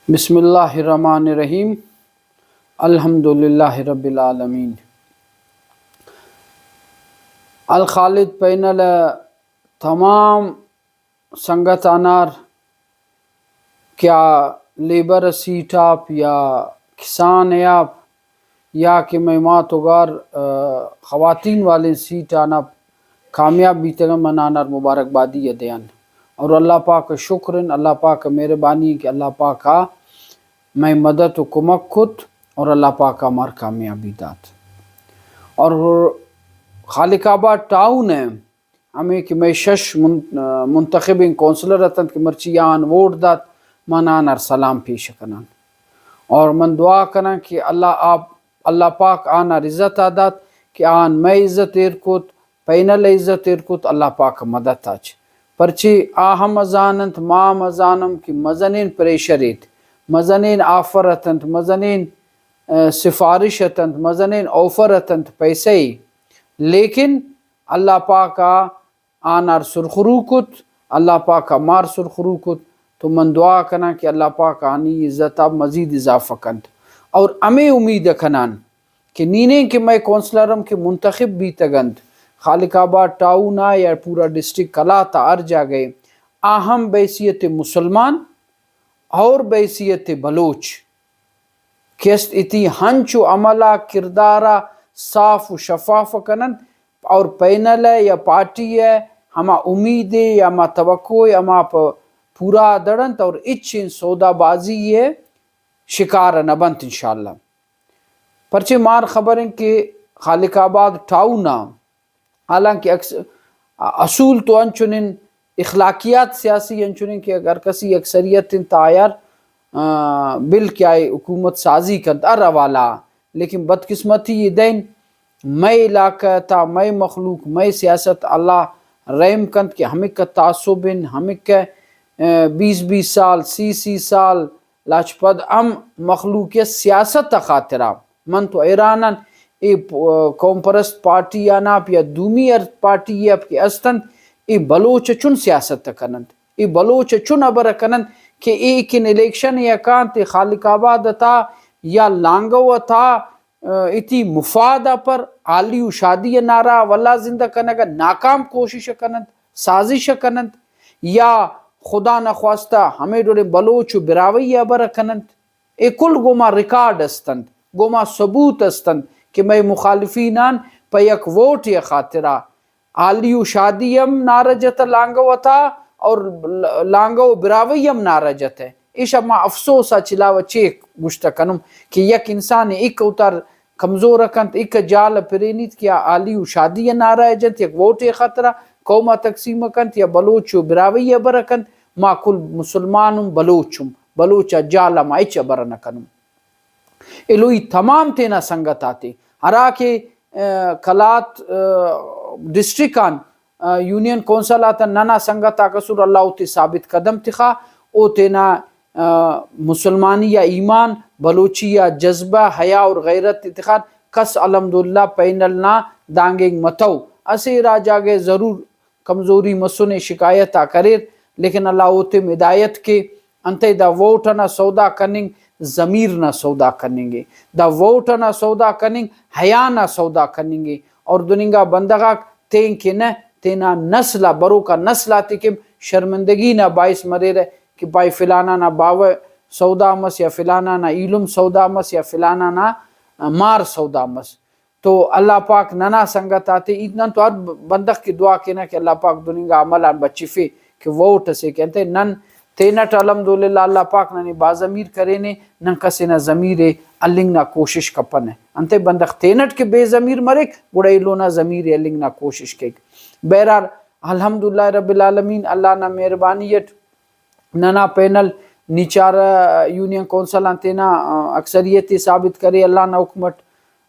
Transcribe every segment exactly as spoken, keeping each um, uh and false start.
بسم اللہ الرحمن الرحیم۔ الحمدللہ رب العالمین۔ الخالد پینل تمام سنگت آنار کہ آ لیبر سیٹ آپ یا کسان ءِ آپ یا کہ مئے مات و گار، آ، خواتین والین سیٹ آن آپ کامیاب بیتگن، من آنار مبارکبادی ءِ دیان۔ اور اللہ پاک ءِ شکر ان، اللہ پاک ءِ مہربانی ان کہ اللہ پاک آ مئے مدد و کمک کت اور اللہ پاک آ مار کامیابی دات۔ اور خالق آباد ٹاؤن ءِ ہمے کہ مئے شش من-، منتخبین کونسلر اتنت کہ مرچی آن ووٹ دات، من آنار سلام پیش کنان۔ اور من دعا کنان کہ اللہ آپ، اللہ پاک آنار عزت آ دات کہ آن مئے عزت ایر کت، پینل ءِ عزت ایر کت، اللہ پاک مدد آ چ۔ پرچے آ ہم زاننت، ما ہم زانم کہ مزنین پریشر ایت، مزنین آفر اتنت، مزنین، آ، سفارش اتنت، مزنین آفر اتنت پیسہ ءِ، لیکن اللہ پاک آ آنار سرخرو کت، اللہ پاک آ مار سرخرو کت۔ تو من دعا کنان کہ اللہ پاک آنی عزت آ مزید اضافہ کنت۔ اور ہمے امید ءِ کنان کہ نینین کہ مئے کونسلر ہم کہ منتخب بیتگ انت، خالق آباد ٹاؤن آ یا پورا ڈسٹرکٹ قلات آ ہر جاگہ آ ہم بحیثیت مسلمان اور بحیثیت بلوچ کہ است ایٹی ہنچو عمل آ کردار آ صاف و شفاف کننت اور پینل ءِ یا پارٹی ءِ ہما امید ءِ یا ہما توقع ءِ ہما پ-، پورا دڑنت اور ہچ ان سودا بازی ءِ شکار نہ بنت انشاءاللہ۔ پرچے مار خبر ان کہ خالق آباد ٹاؤن آ حالانکہ اکس-، اصول تو انچنن، اخلاقیات سیاسی انچنن کہ اگر کسی اکثریت انت آیار، آ، بل کہ آئی حکومت سازی کنت ہر حوالہ آ، لیکن بدقسمتی ای دین مئے علاقہ تا مئے مخلوق مئے سیاست اللہ رحم کنت کہ ہمکہ تعصب ان، ہمکہ، آ، بیس بیس سال، سی سی سال، لاچ پد ہم مخلوق ءِ سیاست آ خاطرا من تو حیران آن۔ ای پ-، قوم پرست پارٹی آن آپ یا دومی ہر پارٹی ءِ آپ کہ است انت، ای بلوچ چن سیاست ءِ کننت، ای بلوچ چن ہبر ءِ کننت کہ ای کن الیکشن یا کانت خالق آباد تا یا لانگو تا، آ، ایٹی مفاد آ پر آلی و شادی ءِ نعرہ ولدا زندہ کنگ ءِ ناکام کوشش ءِ کننت، سازش ءِ کننت، یا خدا نخواستہ ہمے ڈولیں بلوچ و براہوئی ءِ ہبر ءِ کننت۔ ای کل گوما ریکارڈ است انت، گوما ثبوت است انت کہ مئے مخالفین آن پہ یک ووٹ ءِ خاطرا آلی و شادی ہم نعرہ جتہ لانگو تا اور لانگو براہوئی ہم نعرہ جتہ۔ ایشا ما افسوس آ چلاوہ چیک گوشتہ کنم کہ یک انسان ءِ ایک اوتار کمزور ءِ کنت، ایک جال ءِ پرینیت کہ آ آلی و شادی ءِ نعرہ ءِ جنت، یک ووٹ ءِ خاطرا قوم ءِ تقسیم ءِ کنت یا بلوچ و براہوئی ءِ ہبر ءِ کنت۔ ما کل مسلمان ہم بلوچ ہم، بلوچ آ جال آ ما ہچ ہبر ءِ نہ کنم۔ ایلو ای تمام تینا سنگت آتے ہرا کہ، آ، قلات، آ، ڈسٹرکٹ آن، آ، یونین کونسل آتا ننا سنگت آک اسر، اللہ اوتے ثابت قدم تخا، او تینا، آ، مسلمانی آ ایمان، بلوچی آ جذبہ، حیا اور غیرت تے تخان۔ کس الحمدللہ پینل نا دانگ اینگ متو، اسہ ارا جاگہ ضرور کمزوری مسنے، شکایت آک اریر، لیکن اللہ اوتم ہدایت کے۔ انتئے دا ووٹ ئنا سودا کننگ ضمیر نا سودا کننگ ءِ، دا ووٹ ئنا سودا کننگ حیا نا سودا کننگ ءِ۔ اور دننگا بندغ آک تین کہ نہ، تینا نسل آ، بروکا نسل آتے کہ شرمندگی نا باعث مریرہ کہ پائے فلانا نا باوہ سودا مس یا فلانا نا ایلم سودا مس یا فلانا نا مار سودا مس۔ تو اللہ پاک ننا سنگت آتے، ای نن تو ہر بندغ کہ دعا کینہ کہ اللہ پاک دننگا عمل آن بچفے کہ ووٹ اسے کہ انتئے نن تینٹ الحمدللہ اللہ پاک ننے باضمیر کرینے، نن کس ئنا ضمیر ءِ ہلنگ نا کوشش کپنہ۔ انتئے بندغ تینٹ کہ بے ضمیر مریک، گڑا ایلو نا ضمیر ءِ ہلنگ نا کوشش کیک۔ بہرحال الحمدللہ رب العالمین، اللہ نا مہربانی اٹ ننا پینل نی چارہ یونین کونسل آن تینا، آ، اکثریت ءِ ثابت کرے، اللہ نا حکم اٹ،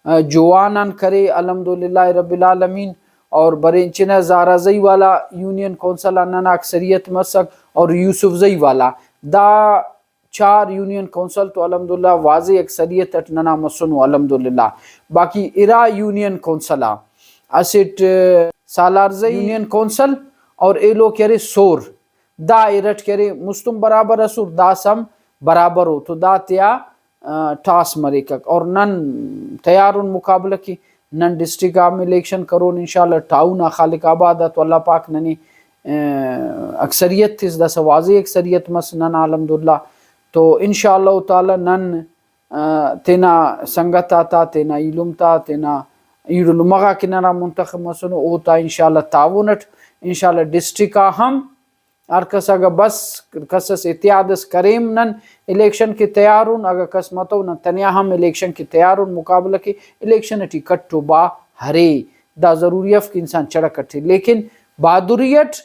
آ، جوان آن کرے، الحمدللہ رب العالمین۔ اور برینچنہ زہرا زئی والا یونین کونسل آن ننا اکثریت مسک اور یوسف زئی والا، دا چار یونین کونسل تو الحمدللہ واضح اکثریت اٹ ننا مسنو الحمدللہ۔ باقی ارا یونین کونسل آ اسٹ سالار زئی یونین کونسل اور ایلو کہ ارے سور، دا ارٹ کہ ارے مستم برابر ئسر، داسہ ہم برابر ءُ، تو دا تیا، آ، ٹاس مریکک۔ اور نن تیار ان مقابلہ کہ نن ڈسٹرکٹ آ ہم الیکشن کرون انشاءاللہ، ٹاؤن آ، خالق آباد آ تو اللہ پاک ننے، آ، اکثریت تس، داسہ واضح اکثریت مس نن الحمدللہ۔ تو انشاءاللہ تعالی نن آ، تینا سنگت آتا، تینا ایلم تا، تینا ایلم غاک ننا منتخب مسنو، اوتا انشاءاللہ تعاون اٹ انشاءاللہ ڈسٹرکٹ آ ہم ہر کس اگہ بس کس اس اتحاد اس کریم نن الیکشن کہ تیار ان، اگہ کس متو نن تنیا ہم الیکشن کہ تیار ان، مقابلہ کہ الیکشن اٹی کٹ و با ہرے، دا ضروری اف کہ انسان چڑک اٹے، لیکن بہادری اٹ،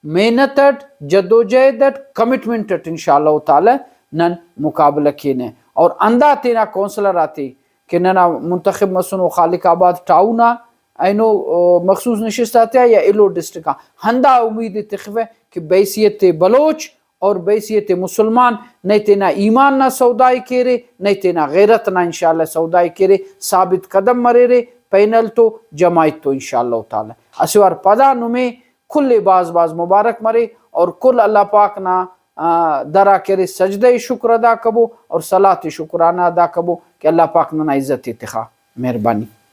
محنت اٹ، جدوجہد اٹ، کمٹمنٹ اٹ انشاءاللہ تعالی نن مقابلہ کینہ۔ اور ہندا تینا کونسلر آتے کہ ننا منتخب مسنو خالق آباد ٹاؤن آ، اینو، آ، مخصوص نشست آتیا یا ایلو ڈسٹرکٹ آ، ہندا امید ءِ تخوہ کہ بحیثیت بلوچ اور بحیثیت مسلمان نئے تینا ایمان نا سودا ءِ کیرے، نئے تینا غیرت نا انشاءاللہ سودا ءِ کیرے، ثابت قدم مریرے، پینل تو، جماعت تو انشاءاللہ تعالی۔ اسہ وار پدا نمے کل ءِ بھاز بھاز مبارک مرے اور کل اللہ پاک نا، آ، درا کرے سجدہ شکر ادا کبو اور صلاۃ شکرانہ ادا کبو کہ اللہ پاک ننا عزت ءِ تخا۔ مہربانی۔